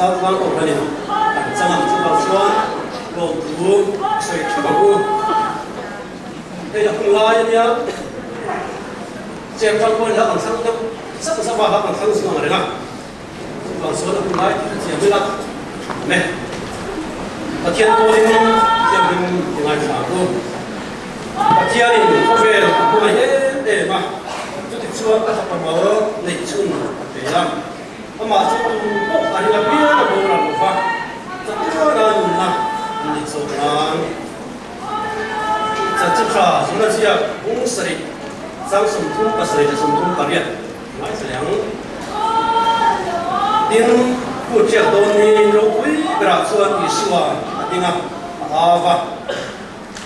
Zaltlang Kohhranin kan chang ang chuvang chuan lawmthu i sawi theuh ang u. Hei a hun lai a nia, Cheng tang pawhin hla kan thlang deuh zauh zauh a, hla kan thlang zung ang reng a, chuvang chuan a hun lai tih a thiam ila awm e. Pathian pawhin thianghlim i ngaithla ang u. Pathianin khawvel a hmangaih em em a, chutichuan a fapa mal neih chhun a pe a. Amah chu tum pawh a ring apiang a boral lo va, chatuana nunna an nei chawk nan. Chanchin tha zuna ziak bung sarih chang 37 leh 38 ngaithla leh ang. Tin, Pu Tiak dawn ni ropui berah chuan Isua a ding a, a au va.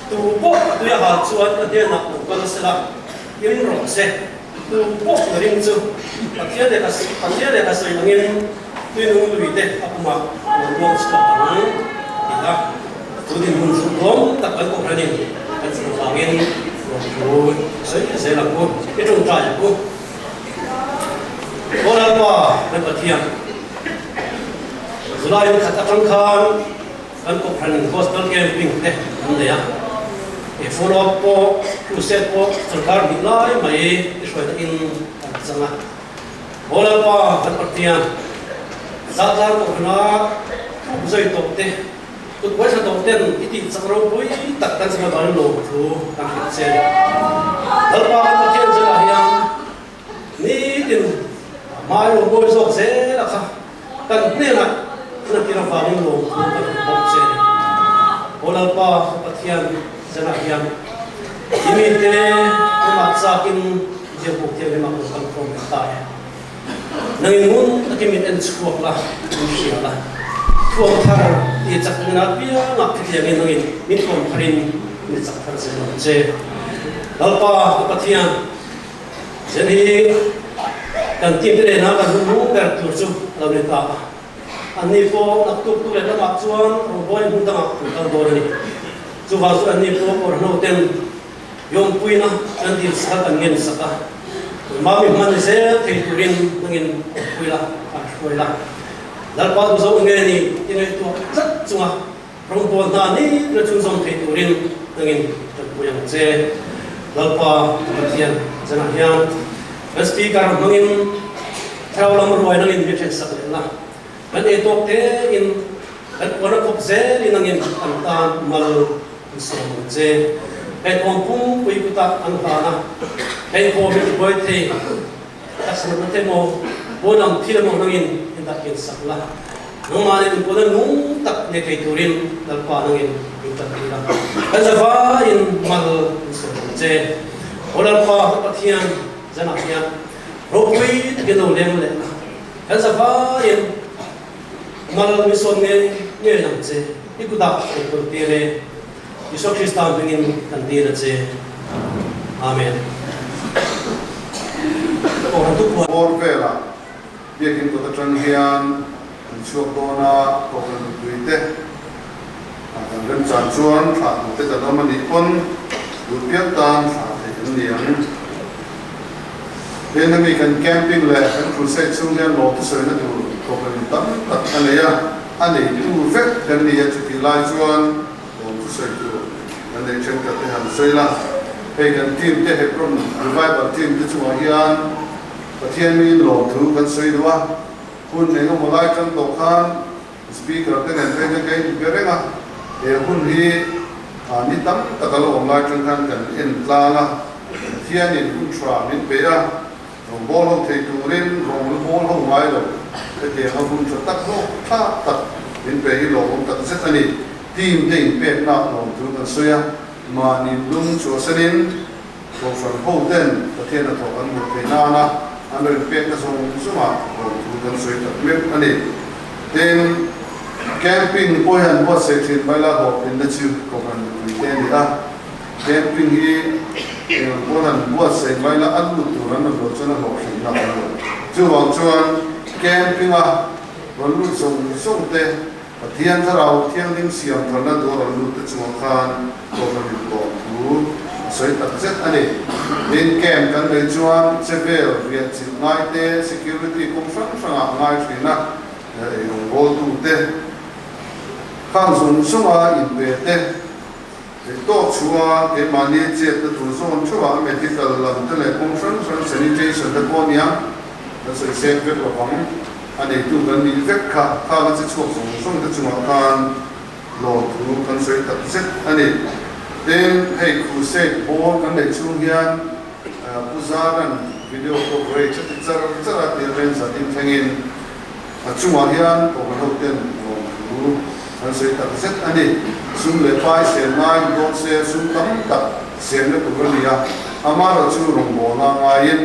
Tu pawh a tui a hal chuan a hnenah lo kal sela, in rawh se. Tu pawh ka ring chu Pathian leh Pathian leh ka sawi angin tuinung lui te a pumah a lo luang chhuak ang a ti a. Chu dinhmun chu tlawm tak kan kohhranin kan chhan vangin lawmthu sawi zel ang u, i tawngtai ang u. Aw Lalpa kan Pathian, July ni khat atang khan Kan kohhran gospel camping te an nei a, he follow up pawh crusade pawh sorkar hnih lai mai i hruaina in an chang a. Aw Lalpa kan Pathian, Zatlang kohhrana thuk zai tawh te, kut uaithla tawh ten i tih chak ropui tak kan chhan avangin lawmthu kan hrilh che. Lalpa kan Pathian zelah hian nitin hmai lo mawi zawk zel a kha. Kan hnenah hnatir avangin lawmthu ka hrilh bawk che. Aw Lalpa, ka Pathian, zanah hian i mite amah chakin Biakbuk Thianghlimah lo kal khawm leh ta e. Nangin ngun takin min en chhuak la, min hria la. Thuam thar i chak min apiangah khitiangin nangin min thuam tharin min chak thar zel ang che. Lalpa, ka Pathian, Zen hi kan team te nena kan hun hmung ber tur chu a lo ni ta a. Anni pawh naktuk tu leh lamah chuan rawngbawl hmun dangah an kal dawn a ni. Chuvang chu anni pawh Orhno ten yawmpuina kan dil sak a, kan ngen sak a. Mami hman ni zel thei turin nangin awmpui la, kan hruai la. Lalpa duhzawk nge ni ti ngaihtuah tlat chunga Rawngbawl hna ni na chhunzawm thei turin nangin tanpui ang che. Lalpa Pathian zanah hian kan Speaker hmangin thlarau lam ruai nangin mi ṭhensak leh la. Kan ei tawk tein kan puan a khawp zelin nangin an tan mal an sawm ang che. Hei khawm pumpui kutah an hlan a, hei khawm i tibuai thei taksa natna te maw, pawn ang thil emaw nangin in dah kiansak la. Nangmah nen inpawlna nung tak nei thei turin Lalpa nangin min tanpui la. Kan zavaiin mal min sawm ang che. Aw Lalpa, ka Pathian, zanah hian ropui takin lo leng leh la. Kan zavaiin mal min sawm ngei ngei ang che. I kutah kan kawl tir e. Isua Krista hmingin kan dil a che. Amen. Kohhran thupuan. Bawr velah Biakin kawt atang hian an chhuak dawn a, Kohhran mipuite kan remchan chuan thlah tute kan awm a nih pawn duh piang tan thlah theih an ni ang. Heng ami kan camping leh kan crusade chhung hian lawm thusawina tur Kohhran in tam tak a nei a, a neitu vek kan ni a, chutih lai chuan lawm thusawi tur kan neih thenkhat te han sawi la. Hei kan team te Hebron Revival team te chungah hian Pathian miin lawmthu kan sawi duh a, hun eng emaw lai tan tawh khan Speaker te nen phei chuan ka inbe reng a, he hun hi ni tam tak a lo awm lai tan khan kan en tlang a, Pathianin hun tha min pe a, rawngbawl ho thei turin rawng la bawl ho ngai lo, hetianga hun tha tak hlawk thlak tak min pe hi lawmawm tak zet a ni. Team te inpekna lawmthu kan sawi a, mahni lung chhuahsanin, Kohhran ho ten Pathian a thawk an hmuh theih nana an rawn pekna zawng zawngah lawmthu kan sawi tak meuh a ni. Tin, camping pawh hi an buatsaih thin mai la hlawhtlinna chu Kohhran mipui te a ni a. Camping hi eng ang pawn an buatsaih mai la a lut tur an rawn loh chuan a hlawhtlinna a awm lo. Chuvang chuan camping-a rawn lut zawng zawng te Pathian Thlarau Thianghlim siam tharna dawr an lut te chungah khan Kohhran in lawmthu a sawi tak zet a ni. Tin, camp kan nei chuan chevel, riah chilh ngai te, security kawng hrang hrangah a ngai thin a. Eirawngbawl te khang zawng zawnga inpe te theih tawk chhunga keimahni chetna tur zawn theuhah medical lam te leh kawng hrang hrang sanitation te pawh ania kan sawi seng vek lo vang. A neitu kan nih vek kha khang a che chhuak zawng zawng te chungah khan lawmthu kan sawi tak zet a ni. Tin, hei crusade ball kan neih chhung hian Pu Zaran video coverage a ti char char a tir ren zat in thlengin a chungah hian Kohhran hoten lawmthu kan sawi tak zet a ni. Sum leh pai sen ngai dawn se sum tam tak senna tur a ni a, amaherawhchu rawngbawlna ngaiin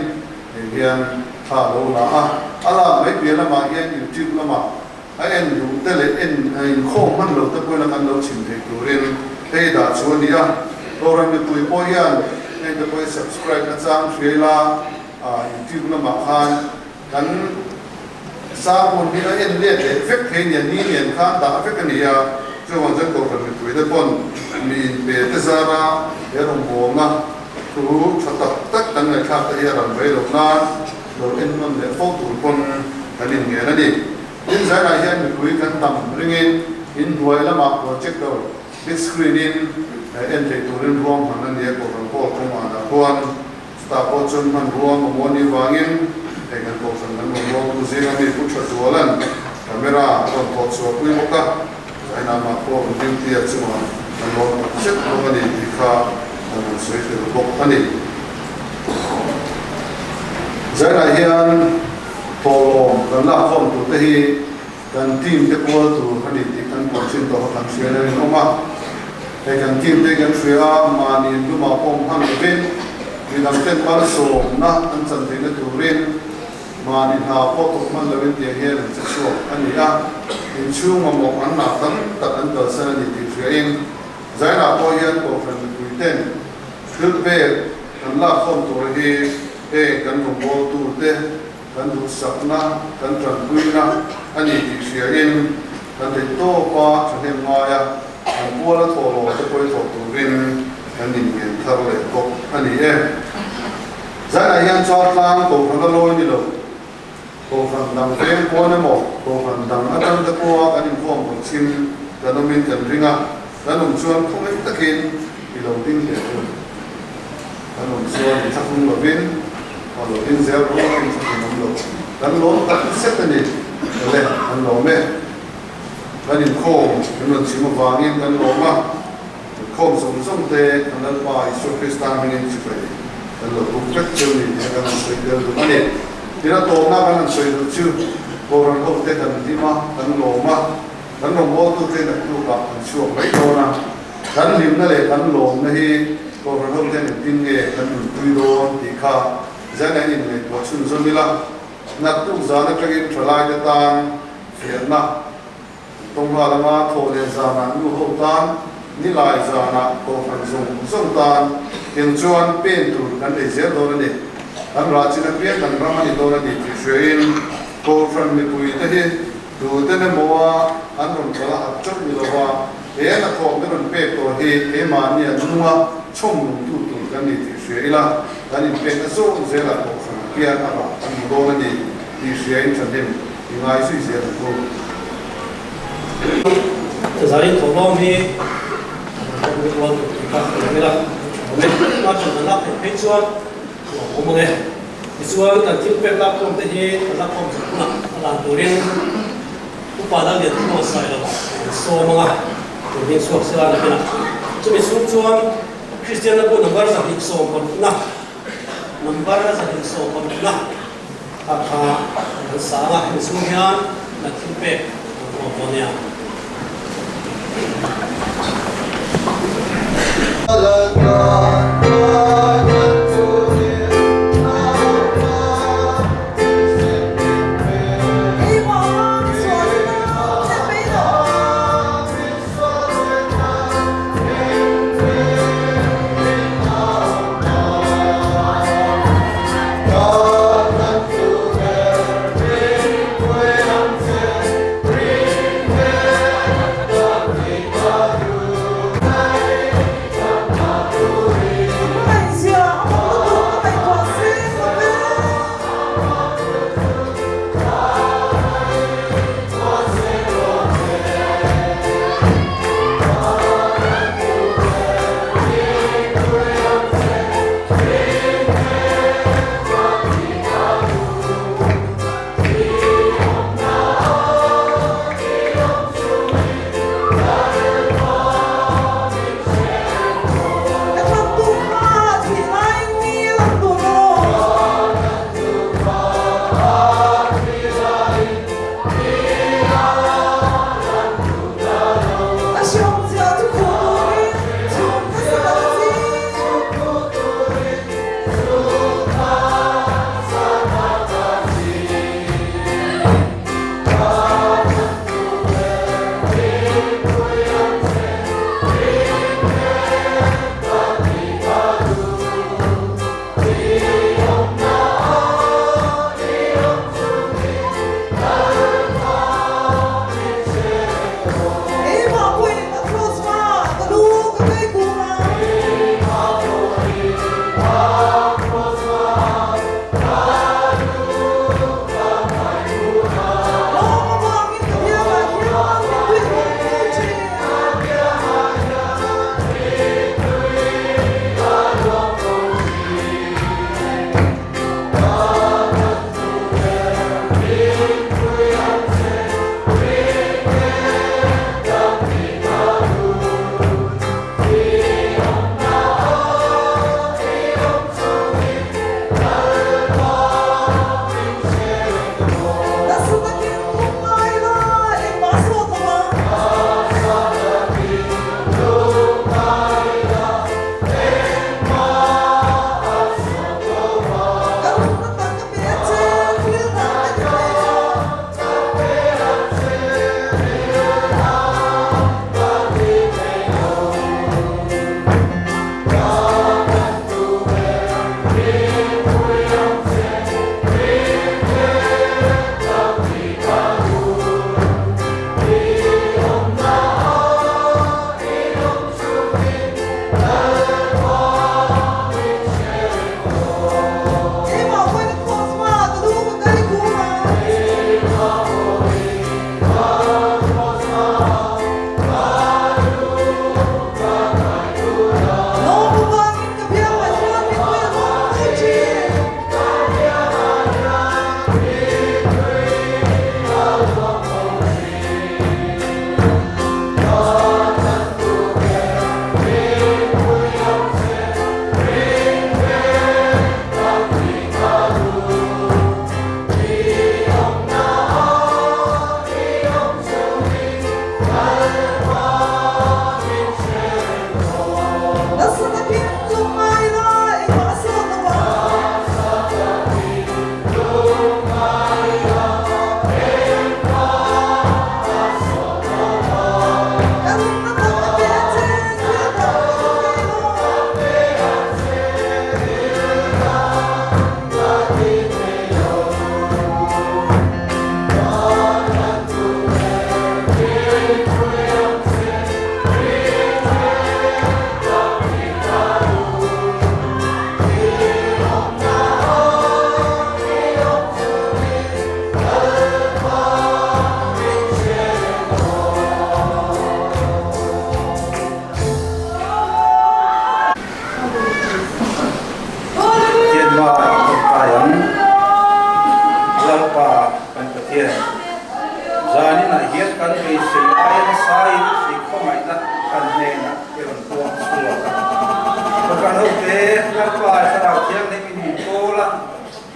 hei hian thla a lo la a, a lak mai piah lamah hian YouTube lamah a en duh te leh en inkhawm hman lo te pawhin a kan lo chhim theih turin hei dah chu a ni a. Kohhran mipui pawh hian heng te pawh hi subscribe na chang hria ila YouTube lamah khan kan sermon hi a en let leh vek thei nia ni lian khan dah vek a ni a. Chuvang chuan Kohhran mipui te pawn mi inpe te zara he rawngbawlna thu tha tak tak kan ngaihthlak te hi a ram rei loh nan lo en nawn leh fo tur pawn kan inngen a ni. Tin, zainah hian mipui kan tam ringin inhnuai lamah projector, big screen, in en theih turin ruang hman a ni a, Kohhran Hall kawngah khuan chutah pawh chuan hmanrua mamawh ni vangin hei kan Kohhran kan rawn ruangtu zinga mi Pu Thazuala'n camera a rawn thawh chhuah pui bawk a, zainah mah pawh rawn duty a chungah kan lawm tak zet bawk a ni tih kha kan rawn sawi tel bawk a ni. Zainah hian. Thawhlawm kan lakkhawm tur te hi kan team te kual tur a ni tih kan puan chin tawh kha kan hria na rinawm a. Hei kan team te hi kan hria a, mahni hlumah pawh awm hman lovin midang ten malsawmna an chan theihna turin mahni hna pawh thawk hman lovin tiang hian an che chhuak a ni a. Inchhung mamawh an ngah tam tak an kalsan a ni tih hriain Zainah pawh hian Kohhran mipui ten thil pek kan lakkhawm tur hi Heng kan rawngbawltute kan duhsakna, kan tanpuina a ni tih hriain kan theih tawpa thahnem ngaia kan puala thawhlawm te pawh i thawh turin kan inngen thar leh bawk a ni e. Zainah hian Chaltlang Kohhran a lawi ni lo, Kohhran dang veng pawn emaw, Kohhran dang atang te pawha kan inkhawm rawn chhim kan awmin kan ring a, kan awm chuan khawngaih takin i lo ding leh tur. Kan awm chuan in thlahrung lovin aw lo ding zel rawh a in thlahrung awm lo. Kan lawm tak zet a ni. Awle, kan lawm e. Kan inkhawm kan rawn chhim avangin kan lawm a. Inkhawm zawng zawng te kan Lalpa Isua Krista hmingin chibai kan lo buk vek cheu ni tih kan han sawi tel duh a ni. Tin a tawpna kan han sawi duh chu Kohhran ho te kan hlim a, kan lawm a, kan rawngbawltu te naktukah an chhuak mai dawn a. Kan hlimna leh kan lawmna hi Kohhran ho ten engtin nge kan nunpui dawn tih kha zan an inngaihtuah chhunzawm ila, naktuk zan atangin thalaite tan fiahna Tawngha lama thawh leh zanah nu ho tan, nilai zanah Kohhran zawng zawng tan eng chuan pen tur kan nei zel dawn a ni. Kan rah chin apiang kan ram a ni dawn a ni tih hriain Kohhran mipuite hi tuten emawa an rawn kal a hat chauh ni lova he hnathawh min rawn pek tawh hi keimahni a nunga chhawm lungtu tur kan ni tih hria ila kan inpekna zawng zelah Kohhran hian a rah kan hmu dawn a ni tih hriain thahnem I ngai zui zel ang u. Zarin thawhlawm hi kan lut rual tur tih kha ka lo ila awm e. A than kan lak theih phei chuan a lo awm ang e. Tichuan kan thil pek lak khawm te hi kan lak khawm zawh hunah a lan turin Upa Lallian Thunga Sailo an sawm ang a, tur ding chhuak sela nakinah. Chumi chhung chuan Kristianna bu number 220na number 220na Kha kha kan sang a, hemi chhung hian kan thil pek kan khawm dawn nia.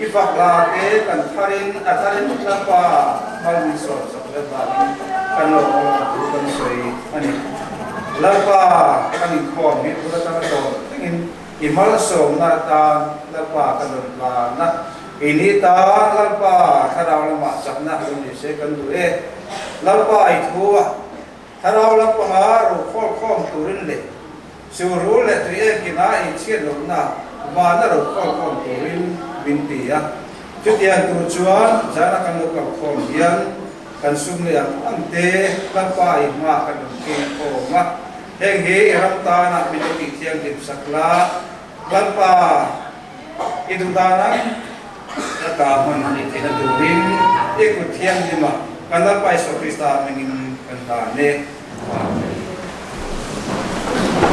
I fak hla te kan tharin a tharin Lalpa mal min sawm sak leh vangin kan lo awm a thu kan sawi a ni. Lalpa kan inkhawm hi bul atanga tawm thlengin i malsawmna atan Lalpa kan rawn hlan a, i ni tan Lalpa thlarau lamah chakna lo ni se kan duh e. Lalpa i thu a thlarau lampanga rokhawlkhawm turin leh Chu rul leh tui engkima inchhiat lohna vana ro khawlkhawm turin min ti a. Chutiang tur chuan zana kan lo kalkhawm hian kan sum leh ang ang te Lalpa i hma kan rawn keng khawm a. Heng hi i ram tana min lo tih thianghlim sak la, Lalpa i duh dan ang taka hman a nih theihna turin i kut thianghlima kan Lalpa Isua Krista hmingin kan hlan e. Amen.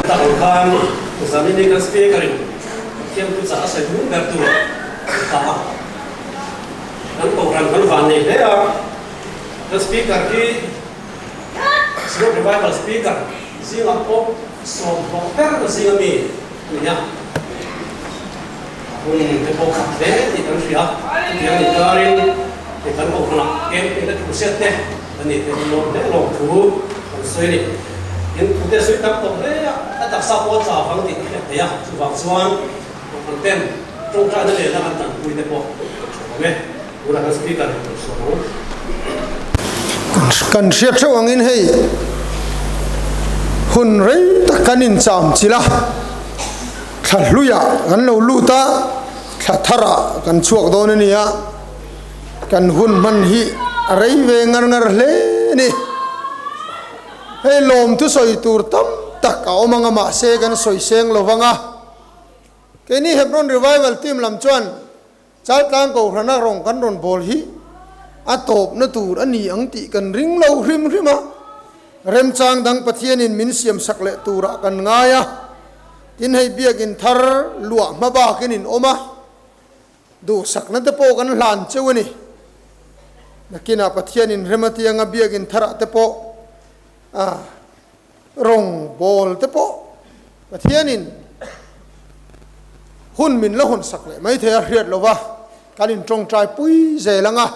Tak ang khan Zanini kan speaker in Pathian thuchah a sawi hmung ber tur a ni ta a. Kan kohhran kan van nei hle a, kan speaker hi Synod Revival speaker zingah pawh sawmhlawh ber zinga mi a ni a. A hun te pawh khat hle tih kan hria. Chutiang ni karin hei kan kohhranah camping te crusade te a ni te kan lawm hle lawm thu kan sawi a ni. In thu te sawi tam tawh hle a, a taksa pawh a tla vang tih ka hriat theih a, chuvang chuan kohhran ten tawngtaina nena kan tanpui te pawh kan hre awm e. Tunah kan speaker in kan sawi ang. Kan hriat hreuh angin hei hun rei tak kan incham chilh a. Thla hluiah kan lo lut a, thla tharah kan chhuak dawn a ni a, kan hun hman hi a rei ve ngar ngar hle a ni. Hei lawm thusawi tur tam tak a awm ang a, mahse kan sawi seng lo vang a. Keini Hebron Revival Team lam chuan Chaltlang Kohhrana rawng kan rawn bawl hi a tawpna tur a ni ang tih kan ring lo hrim hrim a, remchang dang Pathianin min siamsak leh turah kan ngai a, tin hei biakin thar luah hma bakin in awm a, duhsakna te pawh kan hlan cheu a ni. Nakinah Pathianin rem a tianga biakin tharah te pawh a rawng bawl te pawh Pathianin hun min la hawnsak leh mai thei a hriat lo va, kan intawngtai pui zel ang a.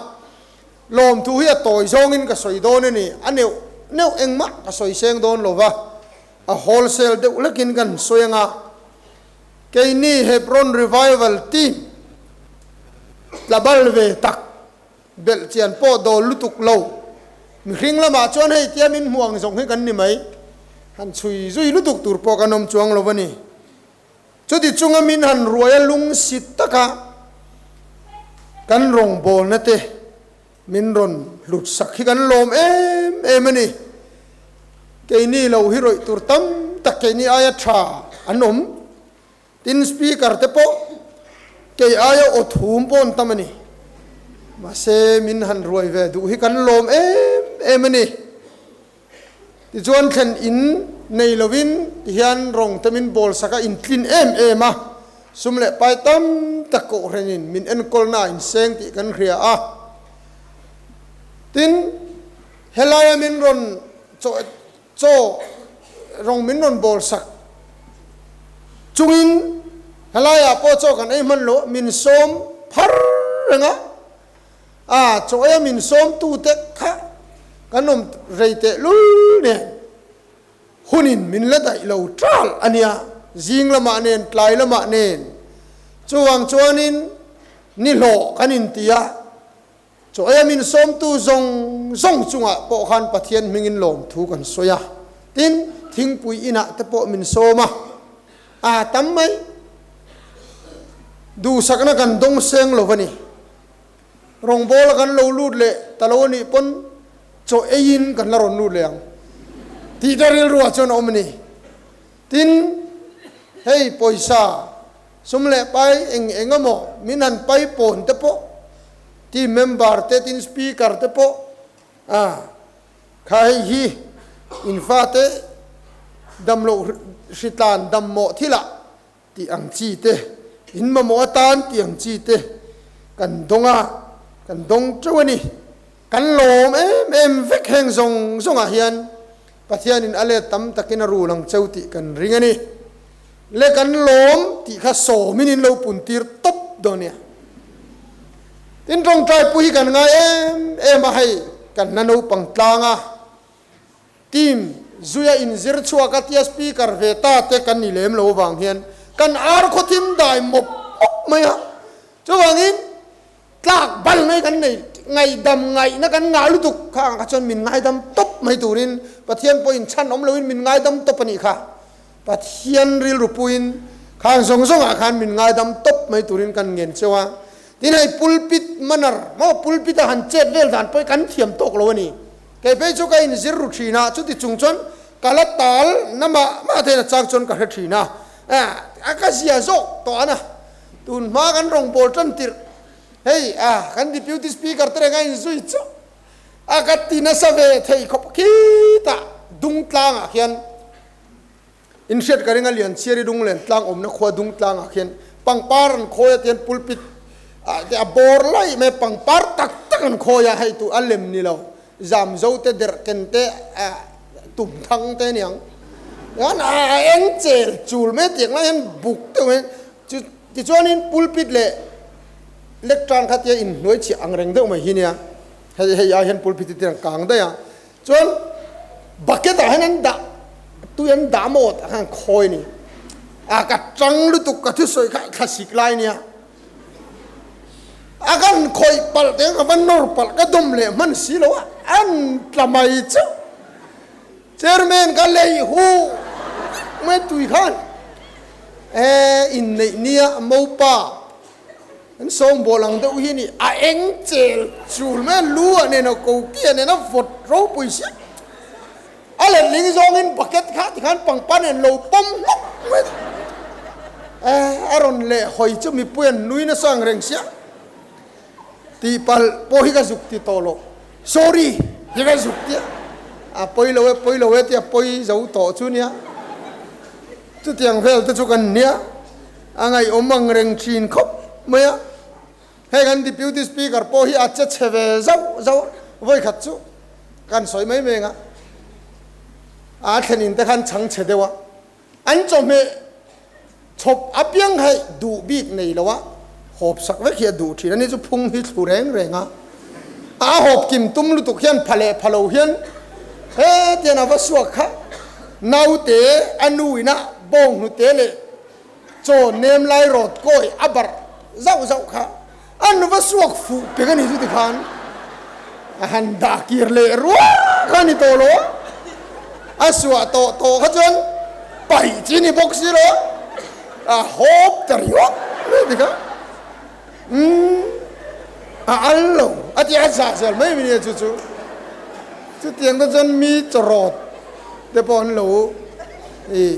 Lawmthu hi a tawi zawngin ka sawi dawn a ni, a neuh neuh engmah ka sawi seng dawn lo va, a wholesale deuh hlekin kan sawi ang a. Keini Hebron Revival Team tlabal ve tak Belh chian pawh dawl lutuk lo. Mihring lamah chuan hei tia min hmuh ang zawng hi kan ni mai. Han chhui zui lutuk tur pawh kan awm chuang lo a ni. Chuti chunga min han ruai a lung si taka kan rawngbawlna te min rawn hlut sak hi kan lawm em em a ni. Keini lo hi rawih tur tam tak keini aia tha an awm. Tin, speaker te pawh kei aia aw thum pawh an tam a ni. Mahse, min han ruai ve duh hi kan lawm em em a ni. Tichuan, thlen in nei lovin tihian rawng te min bawl sak a, intlin em em a, sum leh pai tam tak kohhranin min enkawlna a inseng tih kan hria a. Tin, helaia min rawn chaw Chaw rawng min rawn bawl sak chungin helaiah pawh chaw kan ei hman lo, min sawm phar reng a, a chaw eia min sawm tute kha kan awm rei teh lul nen hunin min la daih lo ṭal a nia, zing lamah nen tlai lamah nen chuvang chuanin nihlawh kan inti a. Chaw eia min sawmtu zawng zawng chungah pawh khan Pathian hmingin lawmthu kan sawi a, tin, thingpui inah te pawh min sawm a, a tam mai. Duhsakna kan dawng seng lo a ni. Rawngbawla kan lo lut leh ta lo a nih pawn chaw eiin kan la rawn lut leh ang tih te rilruah chuan a awm a ni. Tin, hei pawisa Sum leh pai eng eng emaw min han pai pawn te pawh team member te tin speaker te pawh a kha hei hi in fate dam loh hritlan dam mawh thilah tih ang chi te in mamawh atan tih ang chi te kan dawng a kan dawng teuh a ni. Kan lawm em em vek heng zawng zawngah hian Pathianin a let tam takin a rul ang cheu tih kan ring a ni. Le kan lawm tih kha sawmin in lo puntir tawp dawn nia. Tin tawngtai pui hi kan ngai em em a, hei kan la naupang tlang a, team zuia inzir chhuak a tia speaker ve ta te kan ni lem lo avang hian kan ar khaw thim dai mawp mawp mai a. Chuvangin tlak bal mai kan nei, ngaihdam ngaihna kan ngah lutuk kha ang kha chuan min ngaidam tawp mai turin Pathian pawhin chhan awm loin min ngaidam tawp a nih kha. Pathian rilru puiin khang zawng zawngah khan min ngaidam tawp mai turin kan ngen cheu a. Tin hei pulpit manner maw pulpit a han chet vel dan pawh hi kan thiam tawk lo a ni. Kei phei chu ka inzir ru thin a, chuti chung chuan ka la tal na mah mah theihna chang chuan ka hre thin a, a ka zia zawk tawh an a. Tun hma kan rawngbâwl tan tirh hei a kan Deputy Speaker te reng a inzui chauh a ka ti nasa ve thei khawp khitah dung tlangah khian Inhriat ka ring a lian chhiar i dunglen tlang awmna khua dung tlangah khian pangpar an khawi a tian pulpit ah te a bawr laih mai a pangpar tak tak an khawi a hei tu a lem ni lo zam zo te derh ken te ah tum thang te aniang hian a eng chel chul mai a tiang lai hian buk deuh mai chu tichuanin pulpit leh lectern kha tia inhnuai chhiah ang reng deuh mai hi nia hei hei ai hian pulpit hi tiang kang daih a. Chuan bucket ah hian an dah tui an dah maw tah khan khawi ni a ka tang lutuk ka thusawi kha thlasik lai nia a kan khawih palh te ka va nawr palh ka dawm leh hman si lo a an tla mai chauh chairman ka lei hu mai tui khan e inneih nia mopa An sawngbawl ang deuh hi ni a eng chel chul mai a, lu ah nen a koki ah nen a vawt ropui sia. A letling zawngin bucket kha tikhan pangpar nen lo pawm hlawk mai a. Eh, a rawn leh hawi chu mipui an nui nasa ang reng sia. Tihpalh pawh hi ka zuk ti tawh lo. Sorry hi ka zuk tia. A pawi lo e, pawi lo e tia pawi zo tawh chu nia. Chutiang vel te chu kan nia. A ngaihawm ang reng thin khawp mai a, hei kan Deputy Speaker pawh hi a che chhe ve zauh zauh a, vawikhat chu kan sawi mai mai ang a, a thlenin te khan chhang chhe deuh a, an chawhmeh chhawp apiang kha duh bik nei lo a, hawp sak vek hi a duh thin a ni chu phung hi thlu reng reng a, a hawp kim tum lutuk hian pha leh pha lo hian hetian a va suak kha naute a nu ina bawng hnute leh Chaw nem lai rawt kawi a barh zauh zauh kha an va suak fuh pek a ni chu tikhan a han dah kir leh rual kha a ni tawh lo a, a suah tawh tawh kha chuan paih chi ni bawk si lo a hawp ta riawk mai tikha umm a al lo a ti a zah zel mai mai a chu chu chutiang te chuan mi chaw rawt te pawh an lo ih.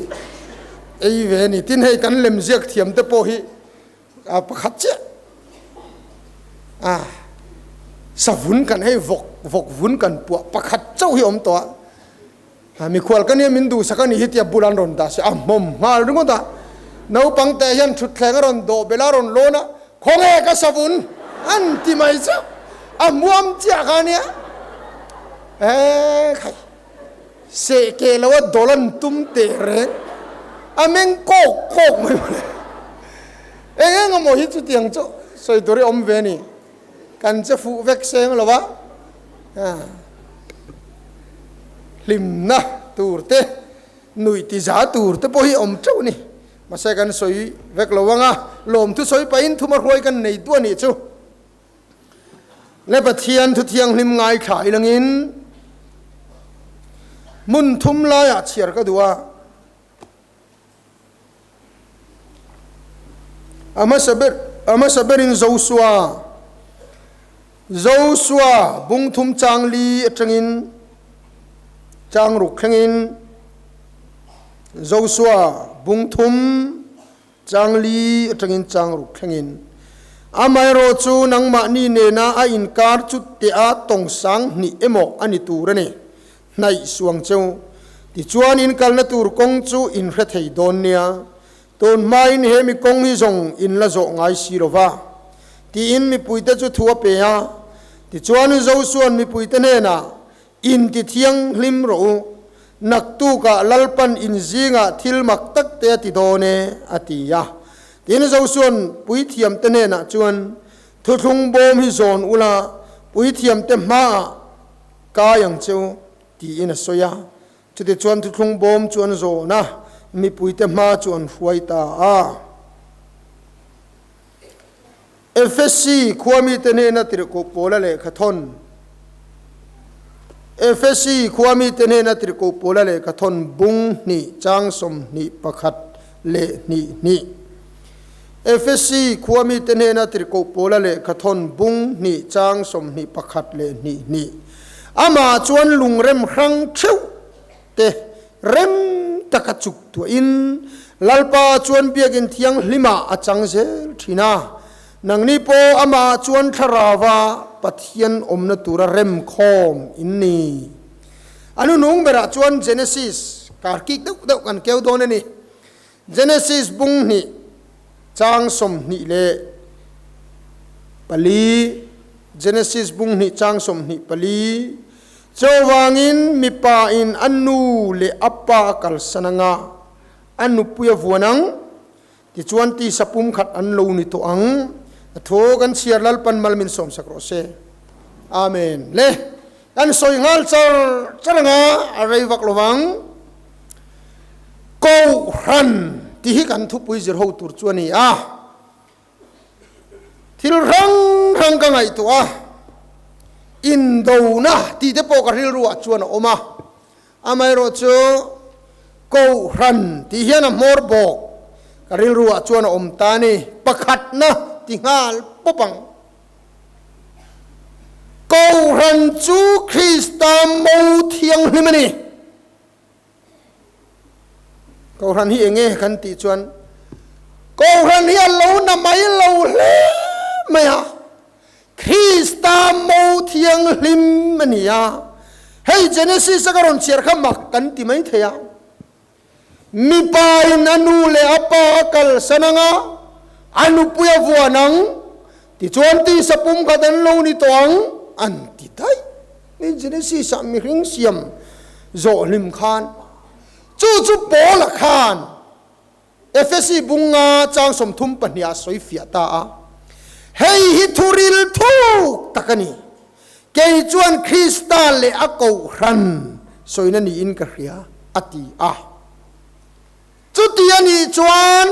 Ei ve a ni. Tin hei kan lemziak thiam te pawh hi a pakhat chiah a savun kan hei vawk vawk vun kan puah pakhat chauh hi awm tawh a mikhual ka nia min duhsak a nih hi tia bul an rawn dah si a hmawm nghal ringawt a naupang te hian thutthleng a rawn dawh belh a rawn lawn a khawnge ka savun an ti mai chauh a hmuam chiah kha nia e khai. Seh keh lo a dawl an tum teh reng a meng kawk kawk mai mawle. Eng eng emaw hi chutiang chu sawi tur hi awm ve a ni. Kan che fuh vek seng lo a, hlimna tur te, nuih ti za tur te pawh hi awm teuh a ni. Mahse kan sawi vek lo ang a, lawmthu sawi pahin thuma hruai kan nei duah a nih chu. Le Pathian thu thianghlim ngaithla ilangin hmun thum laiah chhiar ka duh a. A hmasa ber a hmasa berin Josua Josua bung thum chang li atangin chang ruk thlengin Josua bung thum Chang li atangin chang ruk thlengin. Amaherawh chu nangmahni nena a inkar chu tea tawng sang hnih emaw a ni tur a ni. Hnaih suang cheu. Tichuan in kalna tur kawng chu in hre thei dawn nia. Tun hmain he mi kawng hi zawng in la zawh ngai si lo va. Tiin mipuite chu thu a pe a. Tichuan Josua'n mipuite hnenah, In ti thianghlim rawh u, naktukah Lalpan in zingah thil mak tak te a ti dawn e, a ti a. Tin, Josua'n puithiamte hnenah chuan, Thuthlung bawm hi zawn ula, puithiamte hmaah kai ang che u, tiin a sawi a. Chutichuan thuthlung bawm chu an zawn a, mipuite hma chu an hruai ta a. Efesi khua mite hnena tirhkoh Paula lehkha thawn Efesi khua mite hnena tirhkoh Paula lehkha thawn bung hnih chang 21 leh hnih hnih Efesi khua mite hnena tirhkoh Paula lehkha thawn bung hnih chang 21 leh hnih hnih Amah chuan lungrem hrang theuh te rem taka chuk tuahin Lalpa chuan biakinn thianghlimah a chang zel thin a, nangni pawh amah chuan thlarauva Pathian awmna tura remkhawm in ni. A hnunung berah chuan Genesis kar kik deuh deuh kan keu dawn a ni. Genesis bung hnih chang 24 Genesis bung hnih chang 24 Chuvangin mipa in a nu leh a pa a kalsan anga a nupui a vuan ang, tichuan tisa pumkhat an lo ni tawh ang. A thaw kan chhiar Lalpan mal min sawmsak rawh se. Amen. Le, kan sawi nghal char char anga a rei vak lo vang. Kohhran tih hi kan thupui zir ho tur chu a ni a. Thil hrang hrang ka ngaihtuah a, indona tih te pawh ka rilruah chuan a awm a. Amaherawh chu Kohhran tih hian a hmawr bawk ka rilruah chuan a awm ta a ni. Pakhatna ti nghal pawp ang. Kohhran chu Krista mo thianghlim a ni. Kohhran hi enge kan tih chuan Kohhran hi a lo na mai lo hle mai a, Krista mo thianghlim a ni a. Hei Genesis a ka rawn chhiar kha mak kan ti mai thei a. Mipa in a nu leh a pa a kalsan ang a, a nupui a vuan ang, tichuan tisa pum khat an lo ni tawh ang an ti daih. Ni Genesis ah mihring siam zawh hlim khan chu chu Paula khan Efesi bunga chang 32 ah sawi fiah ta a, Hei hi thuril thuk tak a ni, kei chuan Krista leh a kohhran sawina niin ka hria a ti a. Chuti a nih chuan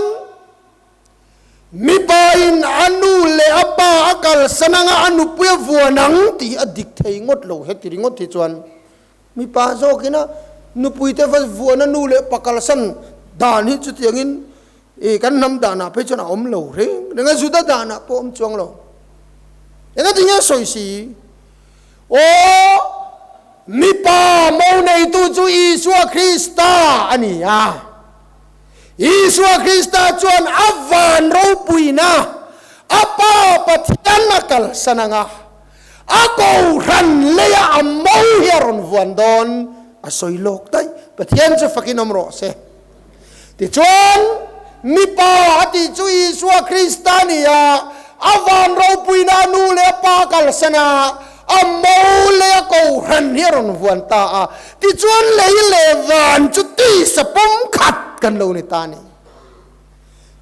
Mipa in a nu leh a pa a kalsan anga a nupui a vuan ang tih hi a dik thei ngawt lo. Heti ringawt hi chuan mipa zawkin a nupui te va vuan a nu leh pa kalsan dan hi chutiangin i kan hnam danah phei chuan a awm lo reng reng a, Juda danah pawh a awm chuang lo. Engati nge sawi si? Aw, mipa mo neitu chu Isua Krista a ni a. Isua Krista chuan a van ropuina a Pa Pathian a kalsan ang a, a kohhran leia a mo hi a rawn vuan dawn a sawi lawk daih. Pathian chu fakin awm rawh se. Tichuan, mipa a tih chu Isua Krista a ni a, a van ropuina a nu leh a pa kalsan a, A mo leh a kohhran hi a rawn vuan ta a, tichuan lei leh van chu tisa pum khat kan lo ni ta a ni.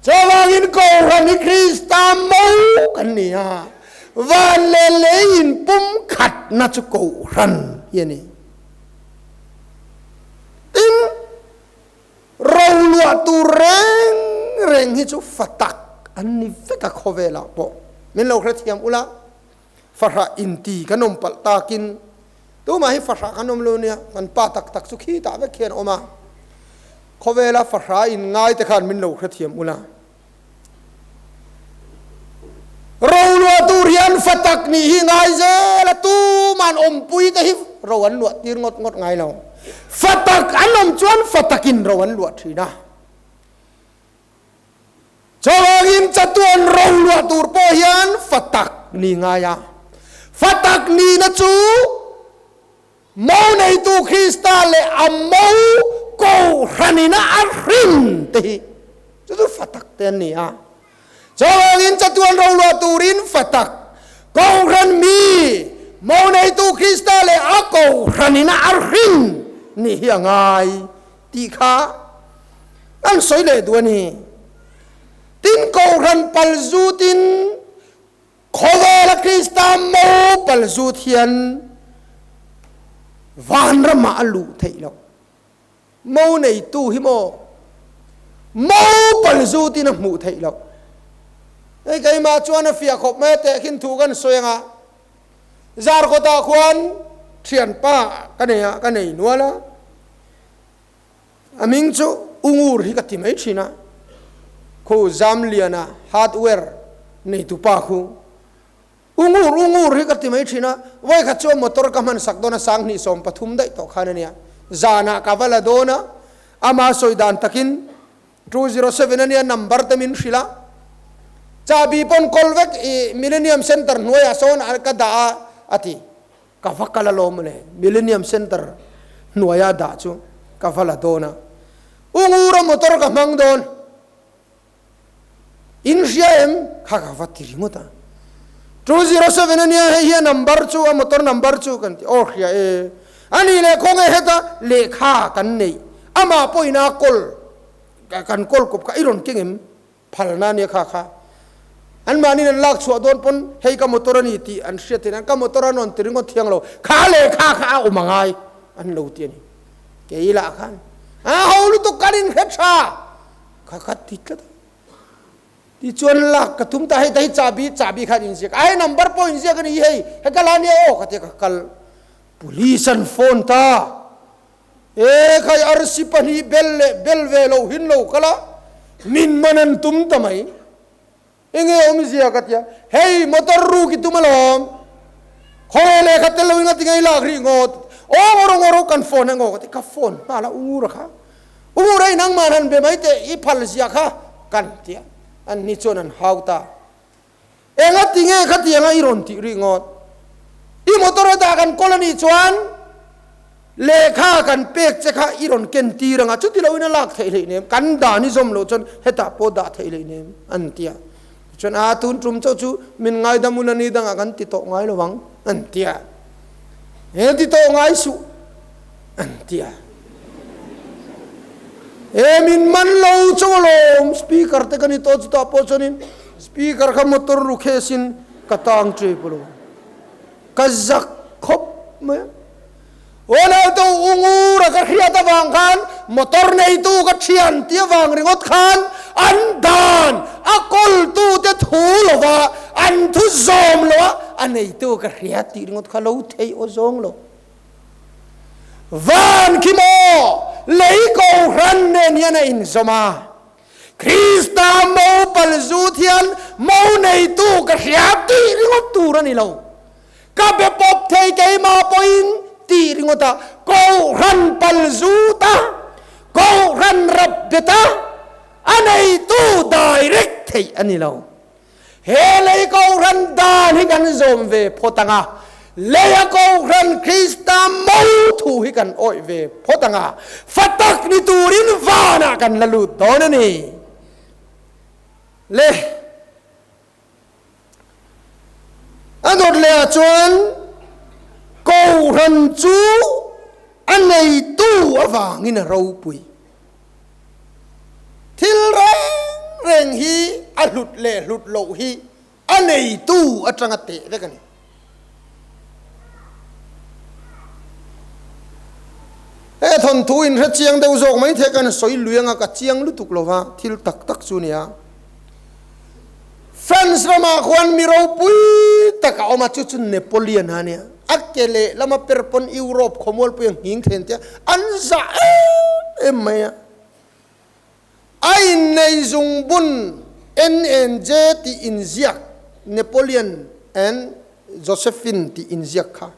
Chuvangin kohhran hi Krista mo kan ni a, van leh lei in pum khatna chu kohhran hi a ni. Tin, roluah tur reng reng hi chu fa tak an ni vek a khawvelah pawh min lo hrethiam ula. Fahrah inti kan awm palh takin tumah hi fahrah kan awm lo nia, kan pa tak tak chu khi tah vek hian a awm a, khawvela fahrah in ngai te khan min lo hrethiam ula. Roluah tur hian fa tak nih hi ngai zel a, tuman awmpui te hi ro an luah tir ngawt ngawt ngai lo. Fa tak an awm chuan fa takin ro an luah thin a. Chuvangin chatuan roluah tur pawh hian fa tak ni ngai a. Fa tak nihna chu mo neitu Krista leh a mo kohhranina a hrin te hi chu chu fa tak te an ni a. Chuvangin chatuan roluah turin fa tak kohhran mi mo neitu Krista leh a kohhranina a hrin nih hi a ngai tih kha An sawi leh duh a ni. Tin, Kohhran pal zutin Khawvela Krista mo pal zut hian vanramah a luh theih loh. Mo neitu hi maw mo pal zutin a hmuh theih loh. Hei keimah chuan a fiah khawp mai a tehkhin thu kan sawi anga Zarkawtah khuan thianpa ka nei a, ka nei nual a. A hming chu Ungur hi ka ti mai thin a, khu Zamliana hardware neitupa khu Ungur Ungur hi ka ti mai thin a, vawikhat chuan motor ka hman sak dawn a sanghnih 13 daih tawh khan a nia, zanah ka va la dawn a, ama sawi dan takin 207 a nia number te min hrilh a, chahbi pawn kawl vek i Millennium Centre hnuaiah sawn ka dah a a ti. Ka va kal alawm le, Millennium Centre hnuaia dah chu ka va la dawn a, U Ngura motor ka hmang dawn, in hria em? Kha ka va ti ringawt a, 207 a nia, hei hi a number chu, a motor number chu kan ti, aw hria e, a nih leh khawnge heta lehkha kan neih, amah pawhin a kawl, kan kawl kawp kha i rawn keng em? Phalna ania kha kha. Anmahniin an lak chhuah dawn pawn hei ka motor a ni tih an hriat theih nan ka motor an rawn ti ringawt thiang lo, kha leh kha kha a awm a ngai an lo ti a ni. Kei lah khan a ho lutuk kan inhre tha kha kha ti tlat a. Tichuan lak ka tum ta hei ta hi chahbi chahbi khan inziak a hei number pawh inziak a ni hei he ka la nia aw ka tia ka kal police an phone ta. E khai arsi pahnih bel leh bel ve lo hin lo kal a, min man an tum ta mai. Enge awmzia ka tia, hei motor ruk i tum alawm, khawnge lehkha tel loin a ti ngei lak rih ngawt, aw ngawr ngawr kan phone a ngaw ka ti, ka phone nghal a Ungura kha, Ungura i nangmah han be mai teh i phal zia kha kan tia, an ni chuan an hau ta. Enga ti nge khatianga i rawn tih rih ngawt? I motor a dah kan kawl a nih chuan lehkha kan pek che kha i rawn ken tir anga chuti loin a lak theih hleih nem, kan dan i zawm loh chuan hetah pawh dah theih hleih nem an ti a. Tichuan a tun tum chauh chu min ngaidam ula ni dangah kan ti tawh ngai lo ang an ti a. He ti tawh ngai suh an ti a. He min man lo chauh alawm speaker te ka ni tawh chutah pawh chuanin Speaker kha motor lu khes in ka tang tep alo. Ka zak khawp mai a. Aw to ungur a ka hriat avang khan motor neitu ka thian tih avang ringawt khan an dan a kawltu te thu lova an thu zawm lo a a neitu ka hriat tih ringawt kha lo theih aw zawng lo. Van khi maw lei kohhran nen hian a inzawm a. Krista mo pal zut hian mo neitu ka hria tih ringawt tur a ni lo. Ka be pawp thei keimah pawhin tih ringawt a, Kohhran pal zut a, Kohhran rap bet a, a neitu direct theih a ni lo. He lei Kohhran dan hi kan zawm ve phawt ang a, leia Kohhran Krista mo thu hi kan awih ve phawt ang a, fa tak ni turin vanah kan la lut dawn a ni. Le a dawt lehah chuan Kohhran chu a neitu avangin a ropui. Thil reng reng hi a hlut leh hlut loh hi a neitu atanga teh vek a ni. He thawnthu inhre chiang deuh zawk mai thei kan sawi lui anga ka chiang lutuk lo va, thil tak tak chu nia. France ramah khuan mi ropui tak a awm a, chu chu Napoleon a nia. A ke leh lama per pawn Europe khawmualpui a nghing then tia an zah em em mai a. A innei zungbun NNJ tih inziak Napoleon and Josephine tih inziak kha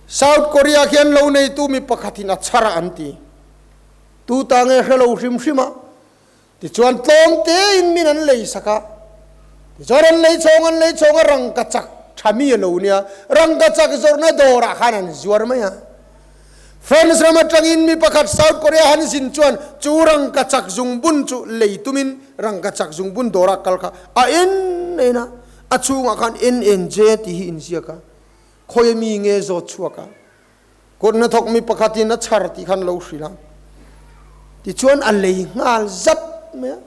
South Korea khian lo neitu mi pakhatin a chhar a an ti. Tu ta nge hre lo hrim hrim a. Tichuan tlawm tein min an lei sak a, tichuan an lei chhawng an lei chhawng a rangkachak tha mi a lo nia, rangkachak zawrhna dawrah khan an zuar mai a. France ram atangin mi pakhat South Korea han zin chuan chu rangkachak zungbun chu lei tumin rangkachak zungbun dawrah kal kha a en en a, a chhungah khan NNJ tih hi inziak a, khawi mi nge zawt chhuak a. Kut hnathawk mi pakhatin a chhar tih khan lo hrilh a, tichuan a lei nghal zat mai a.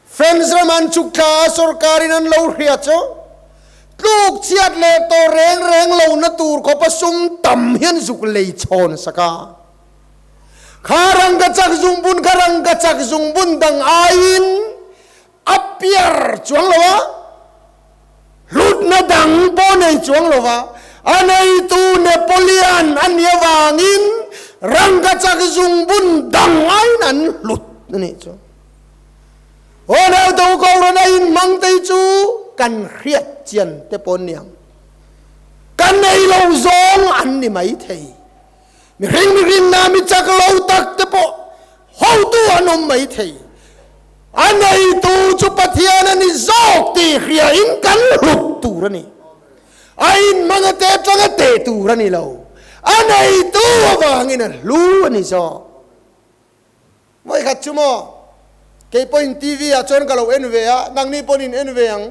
France ram an chuk thla a, sorkarin an lo hria chu. Tluk chhiat leh tawh reng reng lohna tur khawpa sum tam hian zuk lei chhawn sak a. Kha rangkachak zungbun kha rangkachak zungbun dang aiin a piar chuang lo a, hlutna dang pawh nei chuang lo va, a neitu Napoleon a nih avangin rangkachak zungbun dang aiin an hlut a nih chu. Aw nauto Kohhran a inhmang te hi chu kan hriat chian te pawh an ni ang. Ka nei lo zawng an ni mai thei. Mihring mihrinna mi chak lo tak te pawh hotu an awm mai thei. A neitu chu Pathian a ni zawk tih hriain kan hlut tur a ni. A inhmang a te atanga teh tur a ni lo. A neitu avangin a hlu a ni zawk. Vawikhat chu maw, kei pawhin TV ah chuan ka lo en ve a, nangni pawn in en ve ang.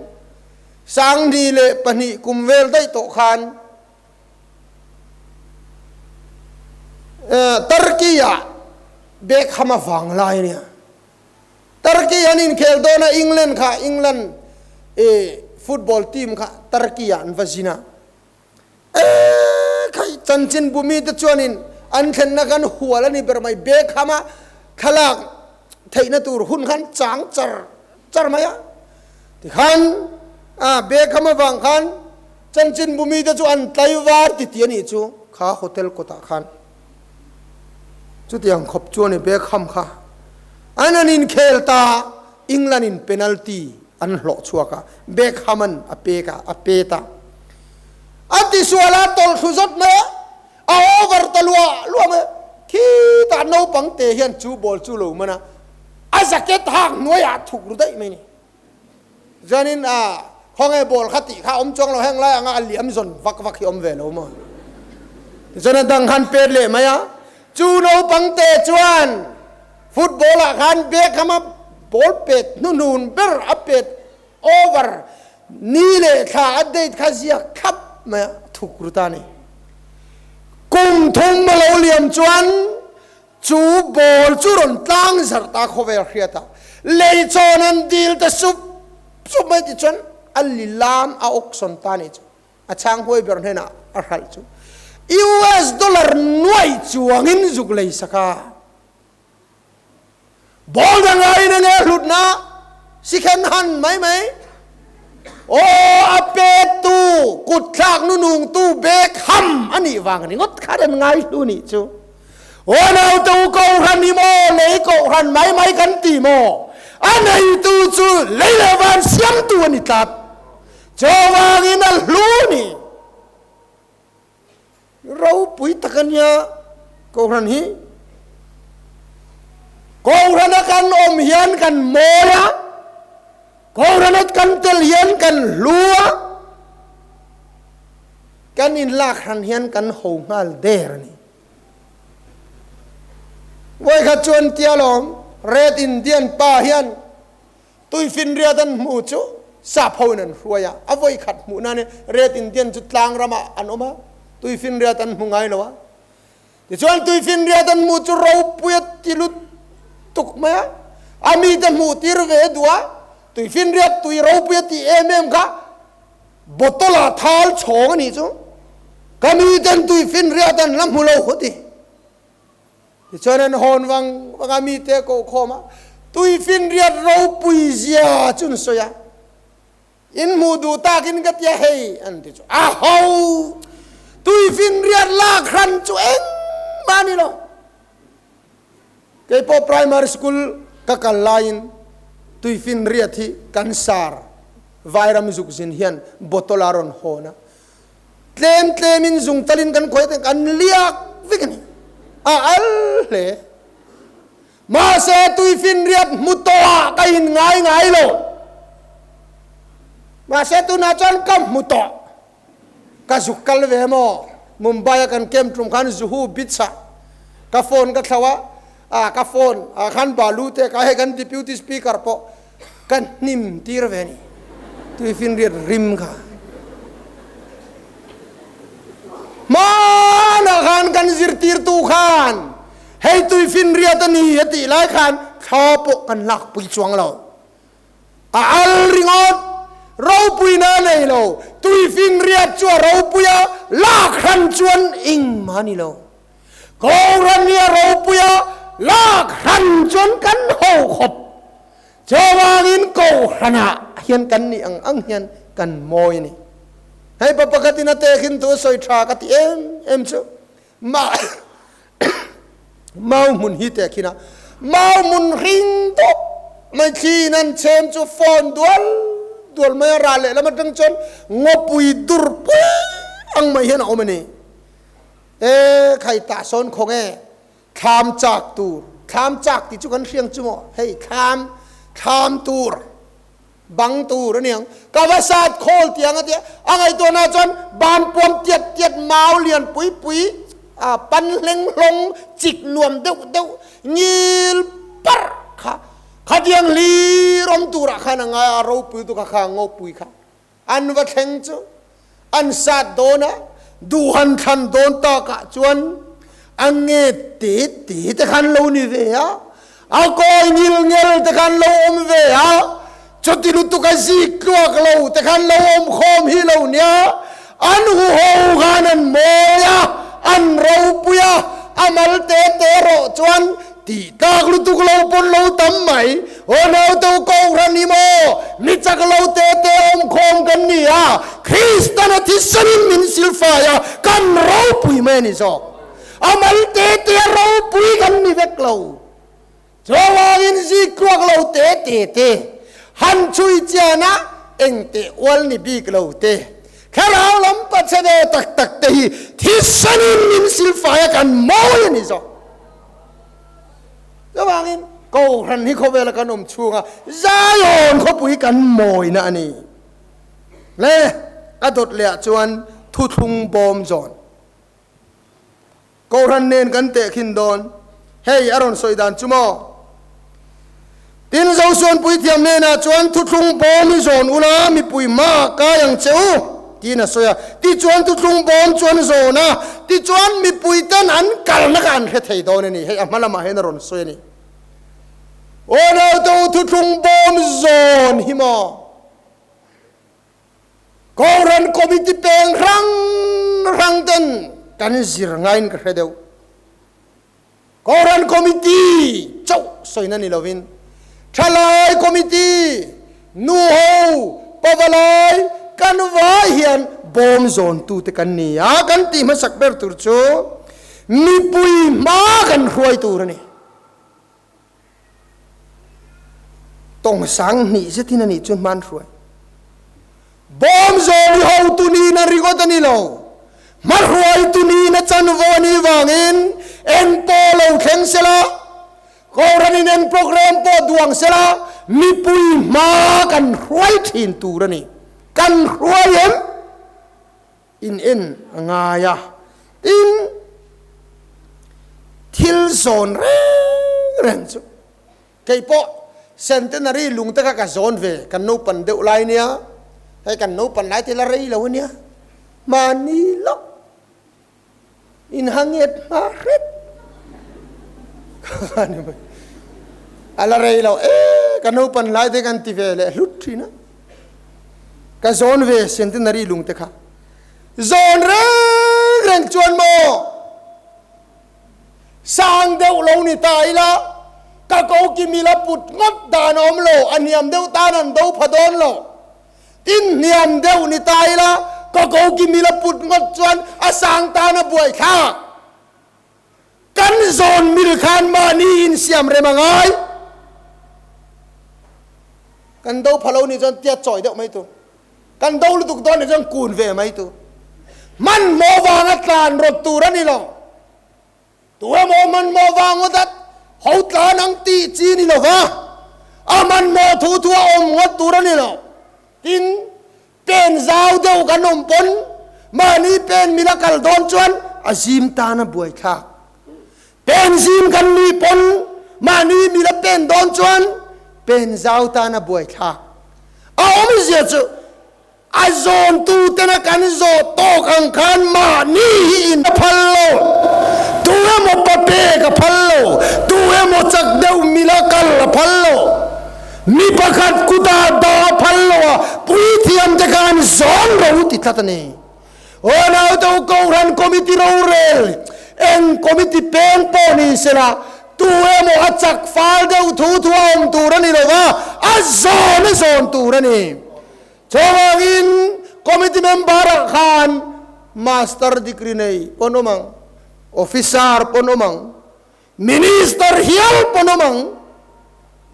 Sangni leh pahnih kum vel daih tawh khan Turkey ah Beckham a vang lai a nia. Turkey an inkhel dawn a, England kha England football team kha Turkey ah an va zin a. Eee khai chanchinbu mite chuanin an thlenna khan hual a ni ber mai Beckham a thlalak theihna tur hun khan chang char char mai a tikhan a Beckham avang khan chanchinbu mite chu an tlaivar ti ti a nih chu kha hotel kawtah khan chutiang khawp chu a ni Beckham kha an an inkhel ta England in penalty an hlawh chhuak a Beckham an a pek a a pet a. A tisual a tawlh thlu zawt mai a, a over ta luah luah mai a. Khitah naupang te hian chu ball chu lo man a, a jacket hak hnuaiah a thuk ru daih mai a ni. Chuanin a khawnge ball kha tih kha a awm chuang lo, heng lai anga a liam zawn vak vak hi a awm ve lo maw. Tichuan a dang khan pet leh mai a, chu naupang te chuan football ah khan Beckham a ball pet hnuhnun ber a pet Over ni leh thla a date kha ziak thlap mai a, thuk ru ta ni. Kum thum a lo liam chuan chu ball chu rawn tlang zarh ta khawvel hriat a, leichawn an dil ta sup sup mai ti chuan a lilam a auction ta ni chu a chhang huai ber hnenah a hralh chu US dollar nuaih chuangin zuk lei sak a. Ball dang aiin enge hlutna sikhen han mai mai. Aw a pettu kut thlak nunung tu bek ham a nih vang ringawt khan an ngai hlu nih chu. Aw naute u kohhran hi maw lei kohhran mai mai kan ti maw? A neitu chu lei leh van siamtu a ni tlat. Chuvangin a hlu ni. Ropui tak a nia Kohhran hi. Kohhrana kan awm hian kan mawi a, Kohhrana kan tel hian kan hlu a, kan inlak hran hian kan ho nghal der a ni. Vawikhat chuan tia lawm Red Indian pa hian Tuifinriat an hmu chu sap hoin an hruai a, a vawi khat hmuh nan Red Indian chu tlang ramah an awm a, tuifinriat an hmu ngai lo a. Tichuan tuifinriat an hmuh chu ropui a ti lut tuk mai a, a mite hmuh tir ve duh a, tuifinriat tui ropui a tih em em kha bottle ah thal chhawng a nih chu, ka miten tuifinriat an la hmu lo a ti. Tichuan an hawn vang vang a, mite a koh khawm a, tuifinriat ropui zia chu an sawi a, In hmuh duh takin ka tia hei an ti chu a ho, tuifinriat lak hran chu engmah a ni lo. Keipawh primary school ka kal laiin tuifinriat hi kan sar vairam zuk zin hian bottle a rawn hawn a, Tlem tlemin zung talin kan khawi te kan liak vek a ni. A al hle. Mahse tuifinriat hmu tawhah ka in ngai ngai lo. Mahse tunah chuan ka hmu tawh. Ka zuk kal ve maw? Mumbai a kan camp tum khan Juhu beach ah ka phone ka thlo a, ah ka phone ah khan balu te ka hei kan deputy speaker pawh Ka hnim tir ve a ni. Tuifinriat rim kha. Hmanah khan kan zirtirtu khan hei tuifinriat a ni a tih lai khan thla pawh kan lakpui chuang lo. A al ringawt. Ropuina a nei lo. Tuifinriat chu a ropui a, lak hran chuan engmah a ni lo. Kohhran hi a ropui a, lak hran chuan kan ho khawp. Chuvangin Kohhranah hian kan nih ang ang hian kan mawi a ni. Hei pa pakhatin a tehkhin thu a sawi tha ka ti em em chu. Mah mau hmun hi tehkhin a, mau hmun hring dawp mai thliin an chhem chu phone dual dual mai a, ral lehlam atang chuan ngawpui dur pui ang mai hian a awm a ni. E khai tah sawn khawng e, thlam chak tur, thlam chak tih chu kan hriang chu maw, hei thlam, thlam tur. Bang tur a niang. Ka va sat khawl tiang a tia. A ngaihtuahna chuan ban puam tiat tiat mau lian pui pui a pan hleng hlawng chik nuam deuh deuh ngil parh kha khatiang hlir awm turah khan a ngai a, a ropui tu kha kha ngawpui kha an va thleng chu an sat dawn a, duhan thlan dawn takah chuan a nge te te te khan lo ni ve a, a kawi ngil ngel te khan lo awm ve a, chuti lutuk a zik tluak lo te khan lo awm khawm hi lo nia, an huho khan an mawi a, an ropui a, a mal te te erawh chuan Tih tlak lutuk lo pawn lo tam mai. Aw naute u Kohhran hi maw mi chak lo te te awm khawm kan ni a, Kristan a thisanin min silfai a, kan ropui mai a ni zawk. A mal te te a ropui kan ni vek lo. Chuvangin zik tluak lo te te te han chhui chian a, eng teh ual ni bik lo te, thlarau lam pachhe ve tak tak te hi thisanin min silfai a, kan mawi a ni zawk. Chuvangin Kohhran hi khawvela kan awm chhunga Zion khawpui kan mawina a ni. Le a dawt lehah chuan thuthlung bawm zawn Kohhran nen kan tehkhin dawn. Hei a rawn sawi dan chu maw? Tin, Zosuan puithiam hnenah chuan thuthlung bawm i zawn ula, mipui hmaah kai ang che u, tiin a sawi a. Tichuan thuthlung bawm chu an zawn a, tichuan mipuiten an kalna kha an hre thei dawn a ni. Hei a hma lamah hian a rawn sawi a ni. Aw naute u, thuthlung bawm zawn hi maw? Kohhran committee peng hrang hrang ten kan zir ngaiin ka hre deuh. Kohhran Committee chauh sawina ni lovin Thalai Committee, Nuho, Pavalai kan vai hian bawm zawntute kan ni a, kan tih hmasak ber tur chu mipui hma kan hruai tur a ni. Tawng sang hnih zetin a nih chu hman hruai. Bawm zawm i hotu nihna ringawt a ni lo. Hmahruaitu nihna chanvo a nih vangin eng pawh lo thleng sela, Kohhranin eng program pawh duang sela, mipui hma kan hruai thin tur a ni. Kan hruai em? In en a ngai a. Tin, thil zawn reng reng chu Kei pawh Centenary lung te kha ka zawn ve, kan naupan deuh lai nia, hei kan naupan lai te la rei lo ania, mahni lawk in hanget hma hret kha ni mai, a la rei lo e, ka naupan lai te kan ti ve leh hlut thin a, ka zawn ve Centenary lung te kha, zawn reng reng chuan maw. Sang deuh lo ni ta ila, ka ko ki mila put ngawt dan a awm lo, a hniam deuh tan an do pha dawn lo. Tin, hniam deuh ni ta ila, ka ko ki mila put ngawt chuan a sang tan a buai thlak. Kan zawn mil khan mahni insiam rem a ngai. Kan do pha lo nih chuan tiat chawi deuh mai tur. Kan do lutuk dawn nih chuan kun ve mai tur. Hmanhmawh vanga tlan rawt tur a ni lo. Tu emaw hmanhmawh vang ngawt a ho tlan ang tih chi ni lo va, a hmanhmawh thu thu a awm ngawt tur a ni lo. Tin, pen zau deuh kan awm pawn mahni pen mila kal dawn chuan a zim tan a buaithlak. Pen zim kan nih pawn mahni mila pen dawn chuan pen zau tan a buaithlak. A awmzia chu A zawntuten a kan zawh tawk ang khan mahni hi in a phal lo. Tu emaw pa pek a phal lo, tu emaw chak deuh mila kal a phal lo. Mi pakhat kutah dah a phal lo a, puithiam. thiam te khan zawn ro ti tlat a ni. Aw naute u Kohhran Committee rorel eng committee peng pawh ni sela tu emaw a chak fal deuh thu thu a awm tur a ni lo va, a zawn a zawn tur a ni. Chuvangin committee member ah khan master degree nei pawn awm ang, officer pawn awm ang, minister hial pawn awm ang,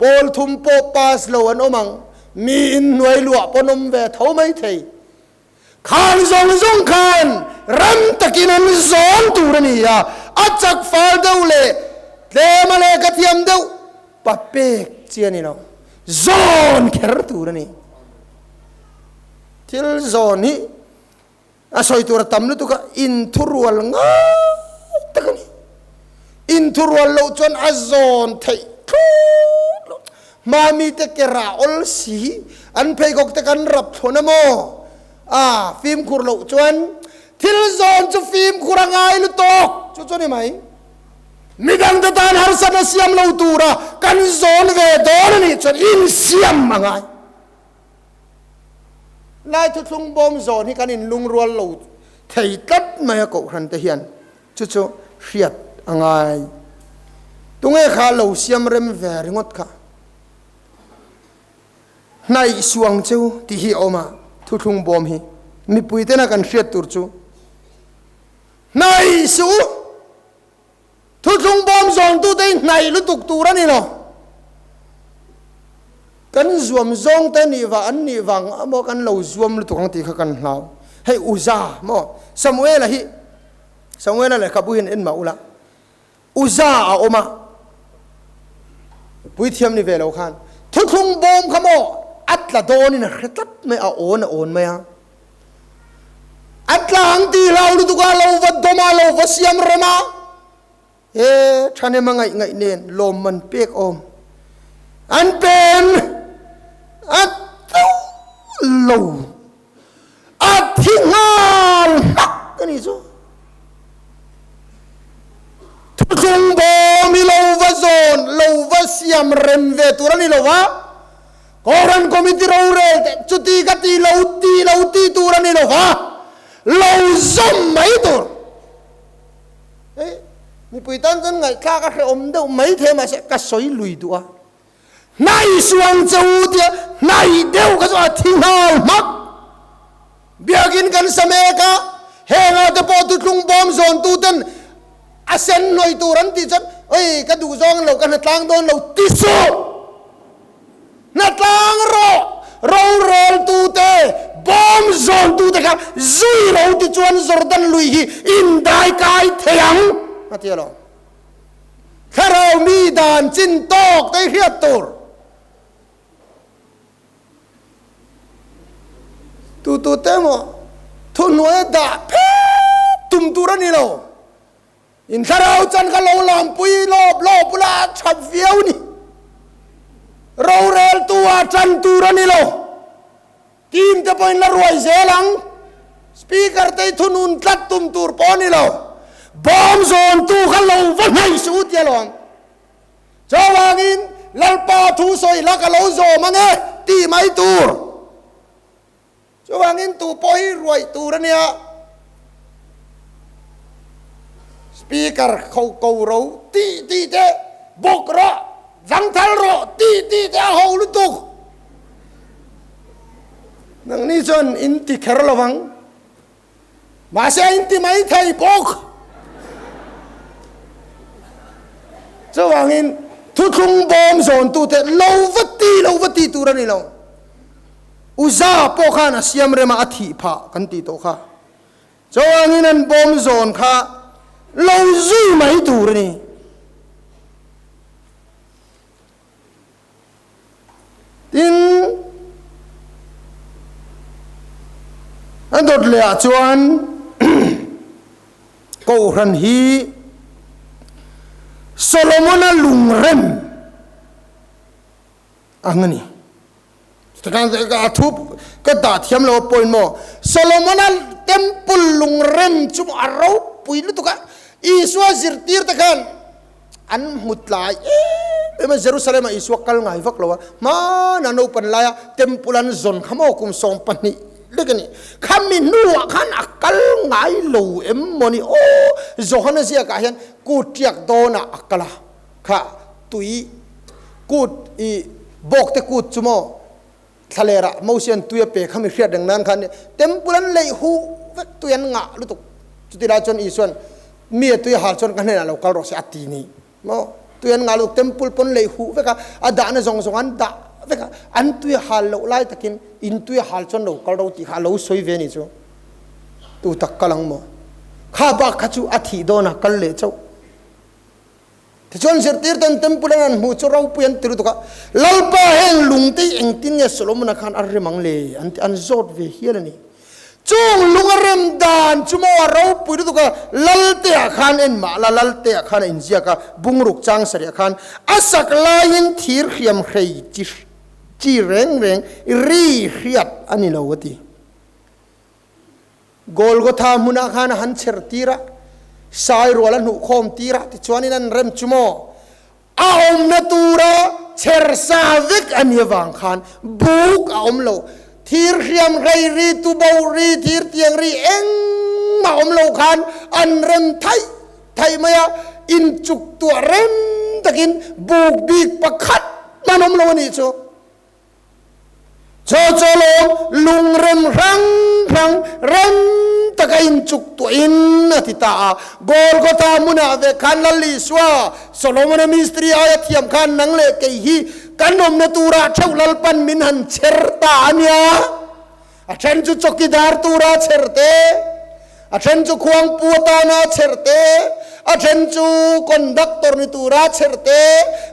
pawl thum pawh pass lo an awm ang, mi inhnuai luah pawn awm ve tho mai thei. Khan zawng zawng khan ram takin an zawn tur a ni a, a chak fal deuh leh tlem a lehkha thiam deuh pa pek chi a ni lo, zawn kher tur a ni. Thil zawn hi a sawi tur a tam lutuk a, inthurual ngai tak a ni. Inthurual loh chuan a zawn theih thlawt lo. Hmami te ke rah awl si, an pheikhawk te kan rap thlawn a maw? A, fimkhur loh chuan thil zawn chu fimkhur a ngai lutuk chu chu ni mai. Midang te tan harsatna siam lo tura kan zawn ve dawn a nih chuan insiam a ngai. Lai thuthlung bawm zawn hi kan inlungrual lo thei tlat mai a kohhran te hian. Chu chu hriat a ngai. Tunge kha lo siam rem ve ringawt kha? Hnaih suang cheu tih hi a awm a, thuthlung bawm hi mipui tena kan hriat tur chu hnaih suh u. Thuthlung bawm zawngtute hi hnaih lutuk tur a ni lo. Kan zuam zawng te nih vang an nih vang amaw kan lo zuam lutuk ang tih kha kan hlau. Hei Uza maw Samuela hi Samuela lehkhabu hian en mah ula Uza a awm a puithiam ni ve lo khan thuthlung bawm kha maw a tla dawnin a hre tlat mai a awn a awn mai a. A tlang tih hlau lutuk a lo va dawm a lo va siam rem a. He thahnem a ngaih ngaih nen lawmman pek awm an pen a teuh lo a thi nghal hmak a nih chu. Thuthlung bawm hi lo va zawn lo va siam rem ve tur a ni lo va, Kohhran Committee rorel te chuti ka ti lo ti lo ti tur a ni lo va, lo zawm mai tur. Hei, mipui tan chuan ngaihthlak a hrehawm deuh mai thei mahse ka sawi lui duh a. Hnai suang che u tia hnai deuh kha chu a thi nghal hmak. Biakin kan sa mek a, hengah te pawh thuthlung bawm zawntu ten a sen hnawih tur an tih chuan oi ka duh zawng lo ka hnatlang dawn lo ti suh. Hnatlang rawh roreltute bawm zawntute kha zui ro ti chuan Jordan lui hi indai kai thei ang a ti alawm. Thlarau mi dan chin tawk te hriat tur. Tu tu te emaw thuhnuaia dah phet tum tur a ni lo. In thlarau chan kha lo lampui lawp lawp ula a that viau ni. Roreltu ah tan tur a ni lo. Team te pawhin la ruai zel ang. Speaker te hi thunun tlat tum tur pawh a ni lo. Bawm zawntu kha lo va hnaih suh u tia lo ang. Chuvangin Lalpa thu sawi hla ka lo zawm ang e tih mai tur. Chuvangin tu pawh hi ruaih tur a nia. Speaker kho ko ro tih tih te, bawk rawh, zangthal rawh tih tih te a ho lutuk. Nangni chuan in ti kher lo vang. Mahse a in ti mai thei bawk. Chuvangin thuthlung bawm zawntute lo va ti lo va ti tur a ni lo. Uza pawh khan a siam rema a thih phah kan tih tawh kha. Chuvangin an bawm zawn kha lo zui mai tur a ni. Tin, a dawt leh ah chuan Kohhran hi Solomona lungrem ang a ni. A thu ka dah thiam lo a point maw? Solomona temple lungrem chu a ropui lutuk a, Isua zirtir te khan an hmu tlai em. em a, Jerusalem ah Isua kal ngai vak lo a, hmana naupan laia temple an zawn kha maw kum 20 lek a ni. Khami hnuah khan a kal ngai lo em maw ni aw, Johana ziakah hian kut tiak dawnah a kal a, kha tui kut i bawkte kut chu maw Thlalerah Mosian tui a pe kha mi hriat reng nan khan temple an leih huh vek tui an ngah lutuk. Chuti lai chuan Isuan mi a tui a hal chuan ka hnenah lo kal rawh se a ti ni maw? Tui an ngah lutuk temple pawn leih huh vek a, a dahna zawng zawng an dah vek a, an tui a hal loh lai takin in tui a hal chuan lo kal ro tih kha a lo sawi ve ni chu. Tu tak kal ang maw? Kha bak kha chu a thih dawnah kal leh chauh. Tichuan zirtirten temple an han hmuh chu ropui an ti lutuk a, Lalpa heng lungte hi engtin nge Solomon-a khan a rem ang le? an ti, an zawt ve hial a ni. Chung lung a rem dan chu maw a ropui lutuk a, Laltea khan en mah la, Laltea khan a inziak a, bungruk chang sarih khan a sak laiin thir hriam hrei chi chi reng reng ri hriat a ni lo a ti. Golgotha hmunah khan a han chher tir a, sai rual a hnuh khawm tir a, tichuanin an rem chu maw? A awmna tura chher sa vek a ni avang khan buk a awm lo, thir hriam hrei ri, tubo ri, thir tiang ri engmah awm lo khan an rem thaih thaih mai a, inchuk tuah rem takin buk bik pakhat hman awm lo a nih chu. Chaw chawlawm lungrem hrang hrang rem taka inchuk tuahin a ti ta a. Golgotha hmunah ve khan Lal Isua, Solomona mistiri aia thiam khan nang leh kei hi kan awmna turah theuh Lalpan min han chher ta a nia. A then chu chawkidar tura chher te, a then chu khuangpu atana chher te, a then chu conductor ni tura chher te,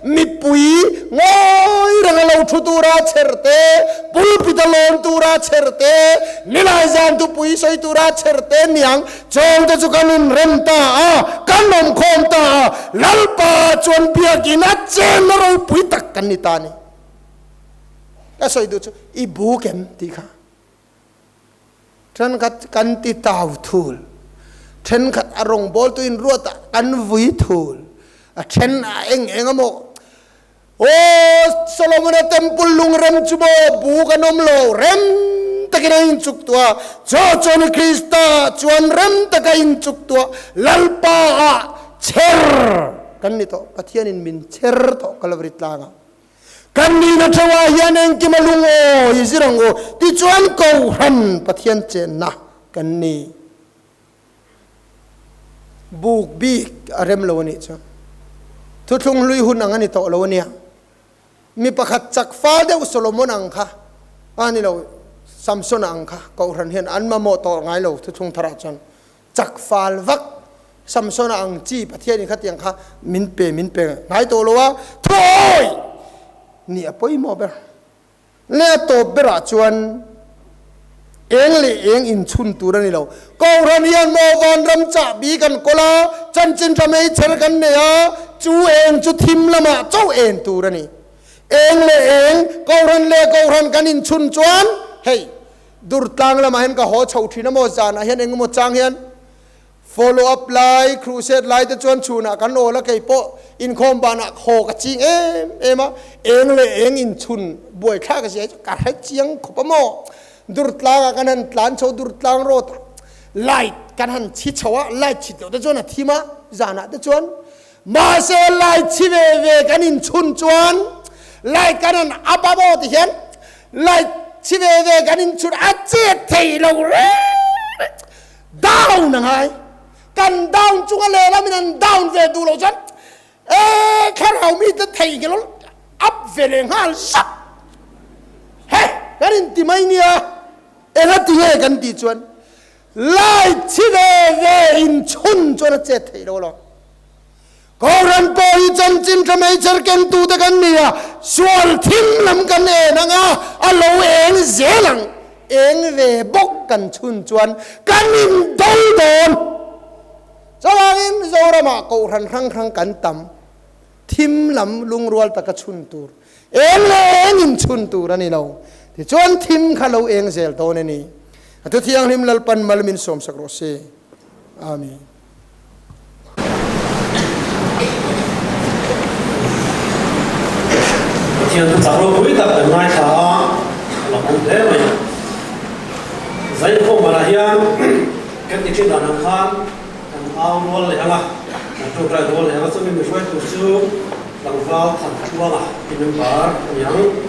mipui ngawi renga lo thu tura chher te, pulpit a lawn tura chher te, nilai zan thupui sawi tura chher te niang chawngte chu kan inrem ta a, kan awmkhawm ta a, Lalpa chuan biakinn a chenna ropui tak kan ni ta a ni. Ka sawi duh chu i buk em tih kha thenkhat kan ti tau thul, thenkhat a rawngbawltu in ruat ah kan vui thul, a then a eng eng a maw aw Solomon-a temple lung rem chu maw buk an awm lo rem takin a inchuk tuah chaw chuan Krista chuan rem taka inchuk tuah Lalpa ah cher kan ni tawh Pathianin min cher tawh Kalvari tlangah. Kan nihna theuhah hian engkim a lungawi i zir ang u, tichuan Kohhran Pathian chenna kan ni. Buk bik a rem lo a nih chuan thuthlung hlui hun ang a ni tawh lo a nia. Mi pakhat chak fal deuh Solomon ang kha a ni lo, Samson ang kha Kohhran hian an mamawh tawh ngai lo thuthlung tharah chuan. Chak fal vak Samsona ang chi Pathianin khatiang kha min pe min pe ngai tawh lo a, thuawi nih a pawimawh ber. Le a tawp berah chuan eng leh eng inchhun tur a ni lo. Kohhran hian maw vanram chahbi kan kawl a, chanchin tha mei chher kan nei a, chu eng chu thim lamah chauh en tur a ni. Eng leh eng, Kohhran leh Kohhran kan inchhun chuan hei Durtlang lamah hian ka haw chho thin a maw zanah hian engemaw chang hian follow up lai crusade lai te chuan chhunah kan awl a kei pawh inkhawm banah haw ka ching em em a eng leh eng inchhun buaithlak a zia hi chu ka hre chiang khawp a maw Durtlangah kan han tlan chho Durtlang road ah light kan han chhi chho a light chhit loh te chuan a thim a zanah te chuan mahse light chhi ve ve kan inchhun chuan light kan han up a maw ti hian Light chi ve ve kan in chhut a chet thei lo reng reng down a ngai kan down chunga lehlam in an down ve duh loh chuan e thlarau mi te thei nge lo up ve leh nghal zap he kan in ti mai nia enga ti nge kan tih chuan light chi ve ve in chhun chuan a chet thei lo lo. Kohhran pawh hi chanchin tha hmeichher kentute kan ni a, sual thim lam kan en ang a, a lo eng zel ang. Eng ve bawk kan chhun chuan kan indo dawn. Chuvangin Zoramah kohhran hrang hrang kan tam, thim lam lungrual taka chhun tur, eng leh eng inchhun tur a ni lo. Tichuan thim kha lo eng zel dawn a ni. A Thuthianghlim Lalpan mal min sawmsak rawh se. Amen. Pathian thuchak ropui tak kan ngaithla a, a lawmawm hle mai. Zaikhawm banah hian kan ti thin dan ang khan kan au rual leh ang a, kan tawngtai rual leh ang a, chumi mi hruai tur chu tlangval Thantluanga ti member a ni ang.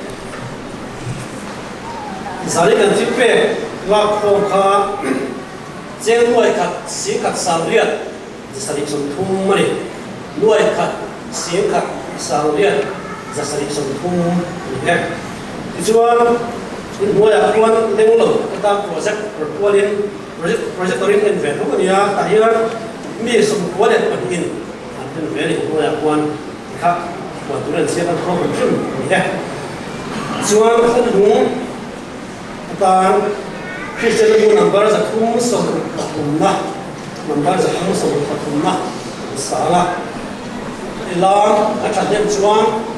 Zani kan thil pek lakkhawm kha cheng nuai khat singkhat sangriat 730 a ni. Nuai khat singkhat sangriat 730 a ni e. Tichuan, inhnuaiah khuan leng lo ka tan project pualin projector in en ve tho a nia, tah hian mi 92 in an en ve a ni inhnuaiah khuan tikha huan tur an siam a program hrim a ni e. Chuan khawlung atan Kristian bu number 363 na number 363 na an sang a, lam a thahnem chuan.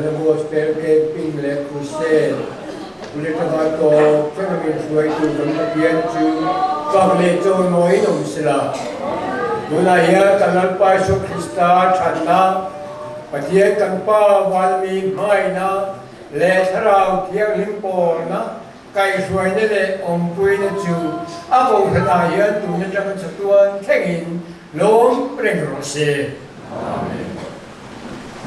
Kohhrana Gospel Camping leh Crusade bul atanga tawp thleng a min hruaitu kan Pathian chu fak leh chawimawiin awm sela. Tunah hian kan Lalpa Isua Krista thatna, Pathian kan Pa Vanmi hmangaihna leh Thlarau Thianghlim pawlna kaihhruaina leh awmpuina chu a Kohhranah hian tun atanga chatuan thlengin lawm reng rawh se. Amen.